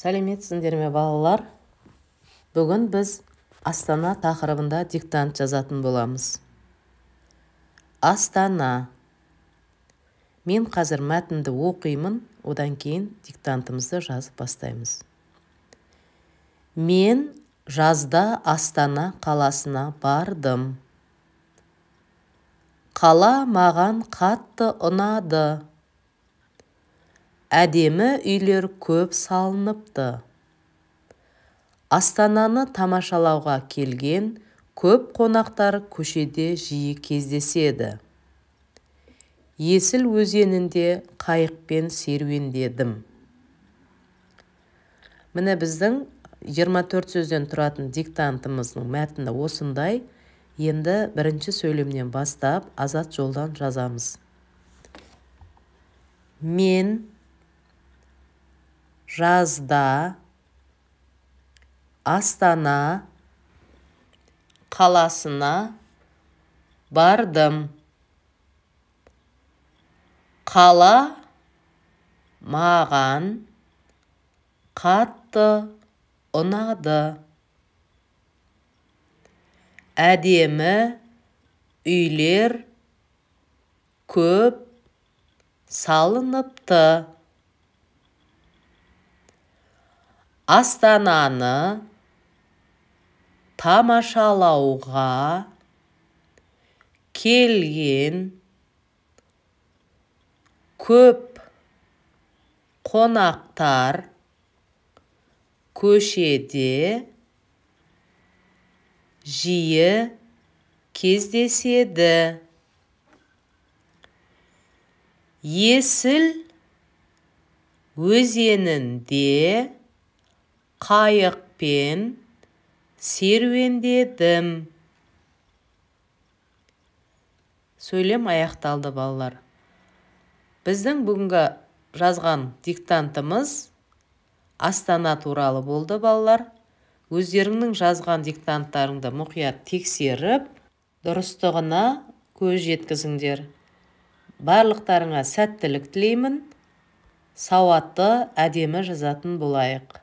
Сәлеметсіңдер ме, балалар? Бүгін біз Астана тақырыбында диктант жазатын боламыз. Астана. Мен қазір мәтінді оқимын, одан кейін диктантымызды жазып бастаймыз. Мен жазда Астана қаласына бардым. Қала маған қатты ұнады. Әдемі үйлер көп салыныпты. Астананы тамашалауға келген көп қонақтар көшеде жиі кездеседі. Есіл өзенінде қайықпен серуендедім. Міне, біздің 24 сөзден тұратын диктантымыздың мәтіні осындай. Енді бірінші сөйлемнен бастап азат жолдан жазамыз. Мен жазда Астана қаласына бардым. Қала маған қатты ұнады. Әдемі үйлер көп салыныпты. Астананы тамашалауға келген көп қонақтар көшеде жиі кездеседі. Есіл өзенінде қайықпен серуендедім. Сөйлем аяқталды, балалар. Біздің бүгінгі жазған диктантымыз Астана туралы болды, балалар. Өздеріңнің жазған диктанттарыңды мұқият тексеріп, дұрыстығына көз жеткізіңдер. Барлықтарыңа сәттілік тілеймін. Сауатты, әдемі жазатын болайық.